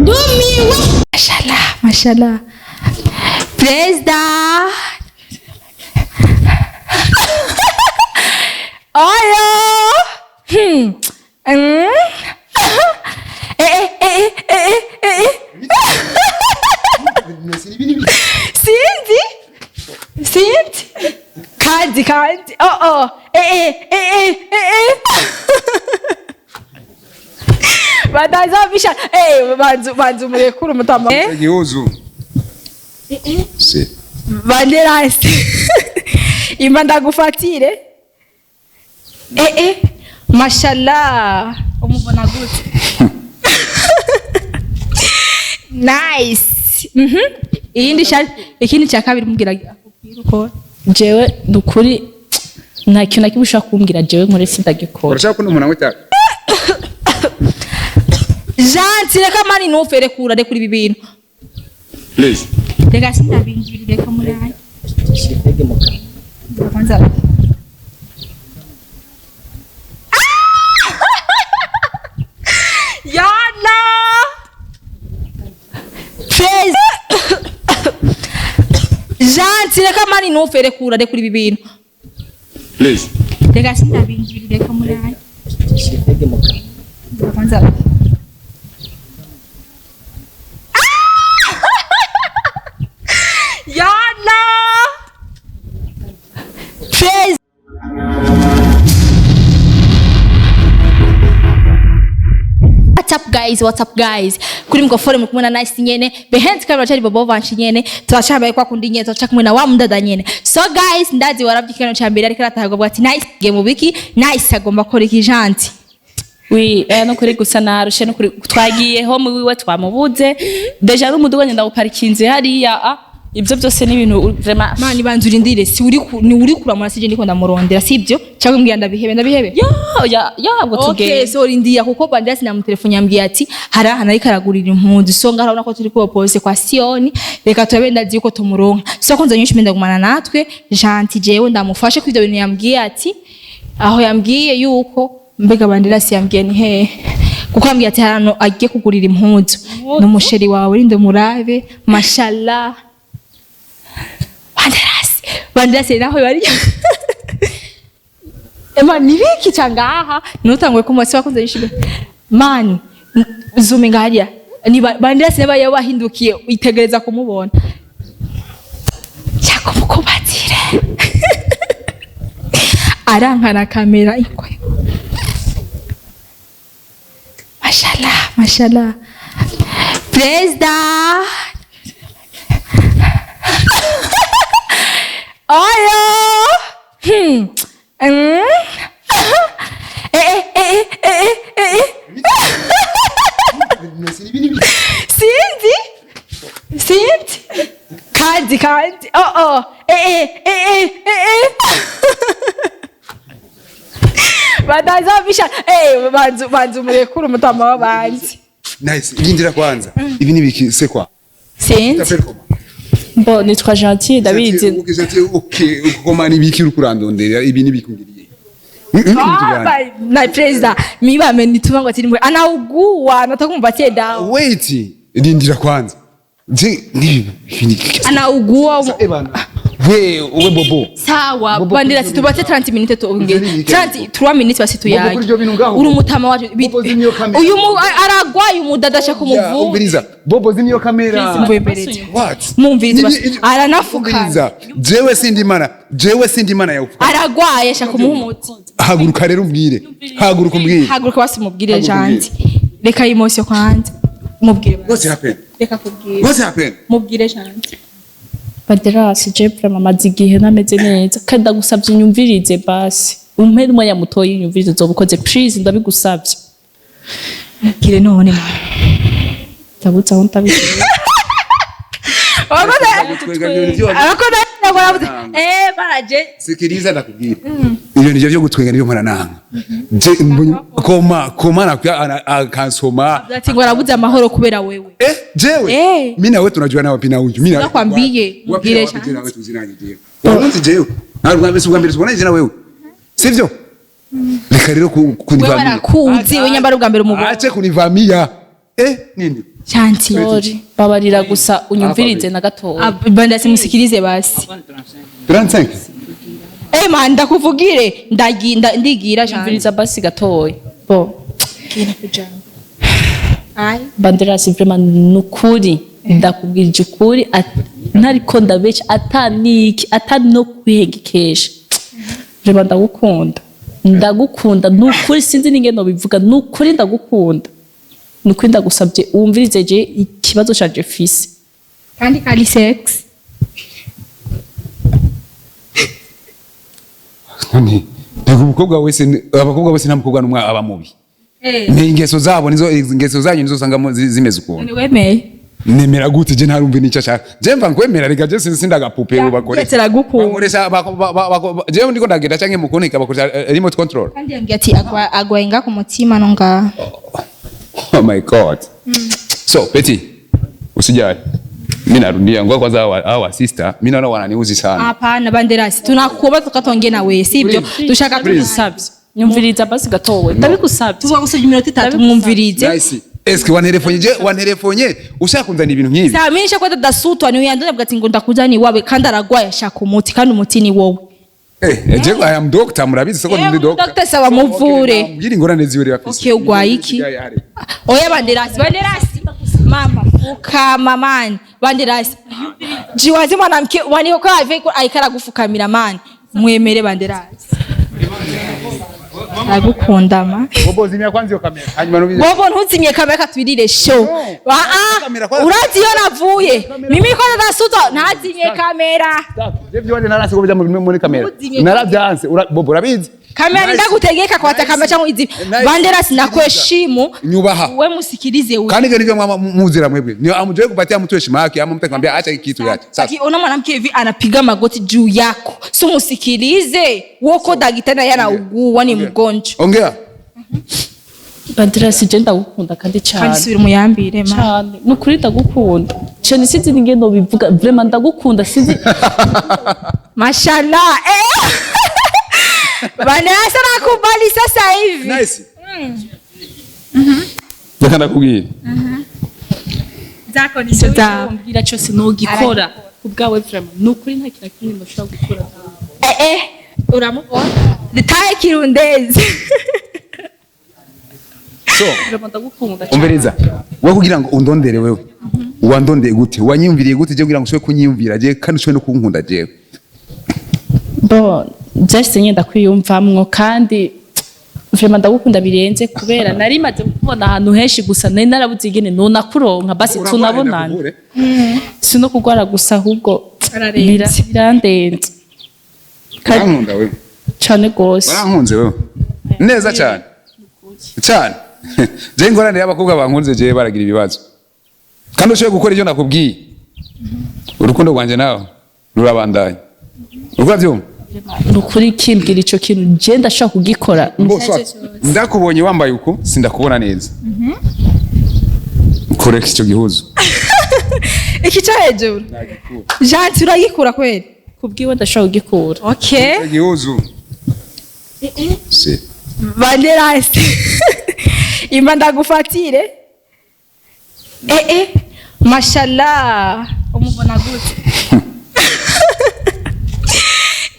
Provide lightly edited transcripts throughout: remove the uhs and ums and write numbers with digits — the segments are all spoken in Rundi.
Ndumiwe. Mashallah, mashallah. Perezida. Oyo. Hmm. Mm. Eh, eh, eh, eh, eh, eh. Sinzi. Sinzi. Kandi kandi. Oh oh. Eh eh eh eh eh eh. Batazabisha. Eh, banzu banzu murekure umutama. Eh? Igihuzu. Si. Banderasi. Imba ndagufatire. Eh eh. Mashallah. Umubona gute? Nice. Mhm. Iyindi shari ikindi cya kabiri mubwira akubwira uko Jewe nukuri nta kintu na kimwe ushobora kumbwira jewe nkore sindagikora. Urashaka ko umuntu anywa itabi? Jean reka mani ntupfe rekura rekura ibi bintu. Please. Reka sindabinjirire reka murayi. Kwanza. Yana! Praise. Jean reka mani ntupfe rekura rekura ibi bintu. Please. Reka sindabinjirire reka murayi. Kwanza. Yana! Praise. What's up guys, what's up guys? Kuri microphone muri kumwe na Nice nyene, behind camera cyari Bobo Vanshi nyene, turacambaye kwa kundi nyene, turaca kumwe na wa mudada nyene. So guys, ndazi waravye ikiganiro ca mbere ariko aratahagwa avuga ati Nice ge mu biki, Nice agomba gukora iki janti. Wi, nukuri gusa narushe nukuri twagiye ho wiwe twamubuze. Deja n'umuduga ngenda guparikinze hariya ah ibyo byose ni ibintu vraiment. Mani banza urindire, si uri ku, ni uri kuramura sije ndiko ndamurondera, sivyo? Cyangwa mbwira ndabihebe ndabihebe. Ya ya ya ngo Okay, tugende. so rindiya kuko Banderasi na mutelefone yambwiye ati hari ahantu ariko aragurira impunzi so ngaho urabona ko turi kuba kwa Siyoni reka turabe ndazi yuko tumuronka so kunze nyinshi menda gumana natwe Janti jewe ndamufashe kuri ibyo bintu yambwiye ati aho yambwiye yuko mbega Banderasi yambwiye ni hehe kuko yambwiye ati hari ahantu agiye kugurira impunzu n'umusheri wawe rinde murabe mashallah Banderasi Banderasi naho bari Ema nibiki changaha nutangwe ku munsi wakunze yishime man zoom ngaria ni Banderasi neba yabahindukiye itegereza kumubona cyakumukubatire arankana kamera ingwe mashallah mashallah Perezida. Oyo. Hmm. Mm. Eh eh eh eh eh eh. Sinzi. Sinzi. Kandi kandi. Oh oh. Eh eh eh eh eh eh. Batazabisha. Eh banzu banzu murekure umutama w'abandi. Nice. Lindira kwanza. Ibi ni biki c'est quoi? Sinzi. T'appelles comment? Bo nitwa Gentil ndabizi. Okay, Gentil, okay. Koma ni biki uri kurandondera ibi ni biki ngiriye. Ah, na president miba amenituma ngo ati nimwe anaugua nataka kumpatie dawa Wait. Lindira kwanza. Je, ni ni anaugua Eh bana. We, we Bobo. sawa Bobo, bandira kuri ati tubate 30 minutes tuongee Ivyo ni 30 3 minutes basi Bobo, kuri tuyage ivyo bintu ngaho. uri umutama wacu Bobo, zimya iyo kamera. uyu aragwaye umudadasha kumuvura Umviriza. Bobo zimya iyo kamera. Mvuye imbere ye. What? Mumvirize basi. Aranafukana. Umviriza. Jewe sindi mana. Jewe sindi mana ya ufuka. aragwaye ashaka kumuha umuti Haguruka rero umbwire. Haguruka umbwire. haguruka basi mubwire Haguruka janti reka imosiyo kwanza mubwire basi. What's happened? reka kubwira What's happened? mubwire janti Baderasi je vraiment amaze igihe ntameze neza kandi ndagusabye unyumvirize basi umpe n'umwanya mutoya unyumvirize uzoba ukoze please ndabigusabye. mubwire none mama Ndabuze aho ndabigusabye. eh baraje Sikiliza ndakubwira. Ibyo nivyo vyo gutwenga nivyo mpora nanga. Je mbonye koma koma na akansoma. ati ngo arabuze amahoro kubera wewe Eh jewe. Eh. Mimi nawe tunajua nawe pina huyu. Mimi nawe. Nakwambie, mbwire Wapi nawe tuzinanye jewe. Urunzi jewe. Ntabwo bwa mbere tubona je na wewe. Sivyo? Reka rero wewe kunivamia. arakuzi we nyambara ubwa mbere umubona Ache kunivamia. Eh nini? Gentil. Sorry, babarira gusa unyumvirize na gatoya. Ah, Banderasi, musikilize basi. 35. Eh man, ndakuvugire, ndigira Gentil. Nyumviriza basi gatoya. Bo Banderasi, vraiment nukuri ndakubwirije ukuri, ntariko ndabesha, ataniki atani no kwihengekesha, vraiment ndagukunda, ndagukunda nukuri, sinzi n'ingene bivuga, nukuri ndagukunda, nukuri ndagusabye wumvirize je ikibazo canje fise. Kandi kali sex. None ndego umukobwa wese, abakobwa bose, nta mukobwa n'umwe aba mubi. Ni ingeso zabo, nizo ingeso zanyu nizo usanga zimeze ukuntu. Ni wemeye? Nemera gute? Je ntarumva n'icyo ashaka. Je mva nkwemera reka, je sinzi, sindagapupe bakoresha. Ndetse aragukunda. Bakoresha je ndiko ndagenda canke mukunika bakoresha remote control. Kandi yambwiye ati agwa inga ku mutima no ngaha. Oh my God. So Betty, usijali, mimi narudia ngoja kwanza hawa sister, mimi naona wananiuzi sana. Hapana Banderasi, tunakuomba tukatongee na wewe, sibyo? Dushaka Ndabigusabye nyumviriza basi gatoya, ndabigusabye. Tuzagusabye iminota 3, mwumvirize. Nice. Eske wanterefonye? Je wanterefonye ushaka kunzana ibintu nk'ibi? Sawa, mimi nishakuwa dadasutwa ni uyandone avuga ati ngo ndakuzani iwawe kandi aragwaye, ashaka umuti kandi umuti ni wowe. Eh, je I am doctor, murabizi soko Eh, ndi doctor. doctor, sawa, muvure. Mbwira ingorane ziwe rero afise. Okay, ugwaye iki? Oya Banderasi, Banderasi. Mama, fukama man. Banderasi. Jiwaze mwanamke waniko ave aikara gufukamira man. Mwemere Banderasi. Aragukunda ma. Bobo, zimya kwanza iyo kamera. Hanyuma nubize. Bobo, ntuzimye kamera, katwirire show. Ah ah. Kamera kwanza. Urazi iyo navuye. Mimi ko ndasuta ntazimye kamera. Je byo narasi ko bija muri kamera. Ntuzimye. Naravyanse. Bobo urabizi. Kamera Nice. ndagutegeka kwata kamera cyangwa izi. Nice. Banderasi, nakuheshimu. Nyubaha. We musikilize wewe. Kandi ivyo nivyo mwama muzira mwebwe. Ni amjue kupatia mtu heshima yake ama mtu akamwambia acha hiki kitu yake. Sasa Akiona mwanamke hivi anapiga magoti juu yako, so musikilize woko dagitana yanaugua ni mgonjwa. Ongea. Banderasi, je ndagukunda kandi Kandi cyane. subira umuyambire ma. Cyane nukuri ndagukunda cyane, sinzi n'ingene bivuga, vraiment ndagukunda, sinzi. Mashallah, eh! Vanessa nakubali sasa hivi. Nice. Reka ndakubwira. Zako ni za. Mbwira cyose nogikora ku bwawe, vraiment nukuri nta kintu na kimwe ndoshobora gukora. Eh eh, uramubona? Taye kirundezi. So, Vraiment ndagukunda cyane. umviriza. Wewe kugira ngo undondere, wewe. Wandondeye gute? Wanyiyumviriye gute je kugira ngo ushobore kunyiyumvira je kandi ushobore no kunkunda jewe? Bo byahise ngenda kwiyumvamwo kandi vraiment ndagukunda birenze, kubera nari maze kukubona ahantu henshi, gusa nari narabuze ingene nonakuronka basi tunabonana. Si no kurwara gusa, ahubwo Ararenze. birandenze. Urankunda wewe. Cyane gose. Warankunze wewe. Neza cyane. Cyane. Je ingorane y'abakobwa bankunze je baragira ibibazo. Kandi ushoboye gukora ibyo nakubwiye. Urukundo rwanje nawe rurabandanya. Urabyumva? Ni ukuri kimbwira ico kintu je ndashobora kugikora. Ngo swat, ndakubonye wambaye uku sindakubona neza. Kureka icyo gihuzu. Iki cyo hejuru. Janti, uragikura kweli? Kubwiwe ndashobora kugikura. Okay. Icyo gihuzu. Si. Banderasi. Imba ndagufatire. Eh eh. Mashallah. Umubona gute?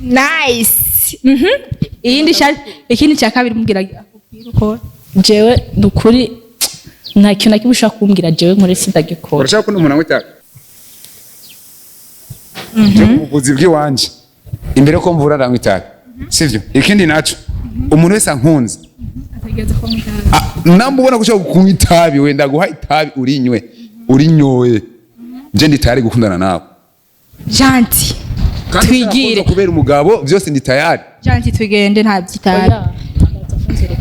Nice. Iyindi shati, ikindi cya kabiri mubwira akubwira uko. Jewe ni ukuri nta kintu na kimwe ushobora kumbwira jewe nkore sindagikora. Urashaka ko umuntu anywa itabi? Je ubuvuzi bw'iwanje. Imbere ko mvura ndanywa itabi. Sivyo? Ikindi naco, umuntu wese ankunze. Ah, namba ubona ko ushobora kunywa itabi, wenda guha itabi urinywe, urinyoye. Je ndi tayari gukundana nawe. Janti. Kandi Twigire. ushaka kubera umugabo byose ndi tayari. Janti, tugende, nta byitabi. Oya.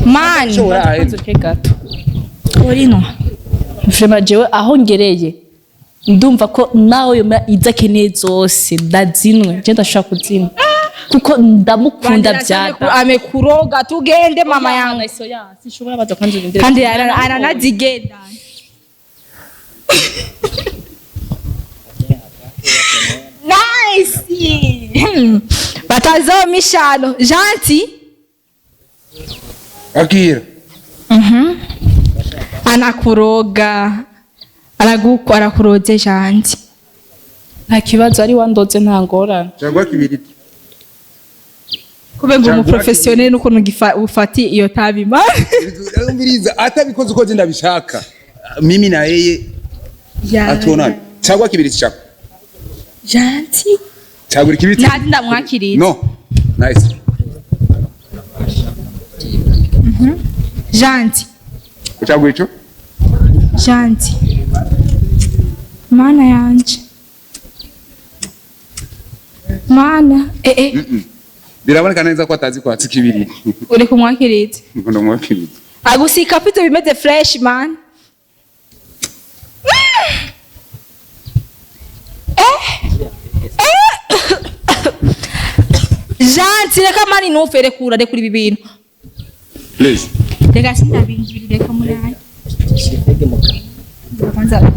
Man, Ushobora Nzurike gato. urino. Vraiment jewe aho ngereye ndumva ko nawe yoma izo akeneye zose ndazinwe, je ndashobora kuzinywa kuko ndamukunda byada. Amekuroga, tugende mama yangu. Sinshobora, baza kwanza urindire. Kandi aranazigenda. Nice. Batazomishano. Janti Akira. Anakuroga. Araguko arakuroze Gentil. Nta kibazo, ari wandoze, nta ngorane. Cyangwa kibiriti. Kubera ngo Cyangwa umuprofessionnel n'ukuntu ufati iyo tabi man. Umviriza, atabikoze uko je ndabishaka, mimi na yeye atonana. Cyangwa kibiriti chako. Gentil. Cyagura ikibiriti. Ntazi, ndamwakiriye. No, nice. Gentil. Ucagura ico. Gentil. Mana yanje. Mana. Eh eh. Biraboneka neza ko atazi kwatsa ikibiriti. Uri kumwakiriza. Ngo ndamwakiriye. Agusika pito bimeze fresh man. Eh. Eh. Gentil, reka mani ntufe, rekura, rekura ibi bintu. Please. Reka sindabinjirire, reka murayi. Kwanza.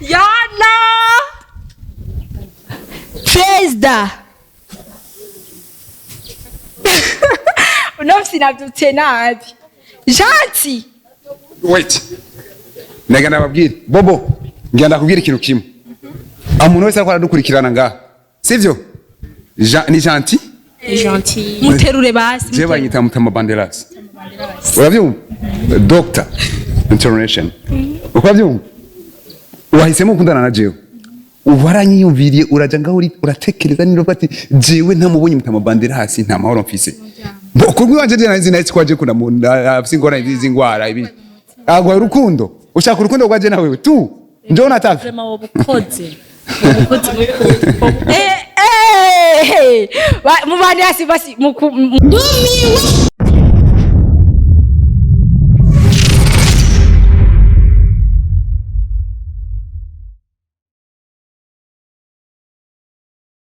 Yana! Perezida! Uno musi navyutse nabi. Gentil! Wait, ndaga ndababwira bobo, ngira ndakubwira ikintu kimwe. Umuntu wese ariko aradukurikirana ngaha, sivyo? Ni Gentil. Gentil. Muterure basi. Je banyita Mutama Banderas, urabyumva? Doctor International, urabyumva? Wahisemo gukundana na jewe, waranyiyumviriye, uraja ngaho uratekereza niba ati jewe ntamubonye Mutama Banderas nta mahoro mfise. Bo kubwi wanje je nari nzi ko aje kuna afise ingorane z'ingwara ibi, agwa urukundo, ushaka urukundo rwaje nawewe tu njo nataka. Vraiment wobukoze, wobukoze n'ukuri. Eh, eh, mubane hasi basi.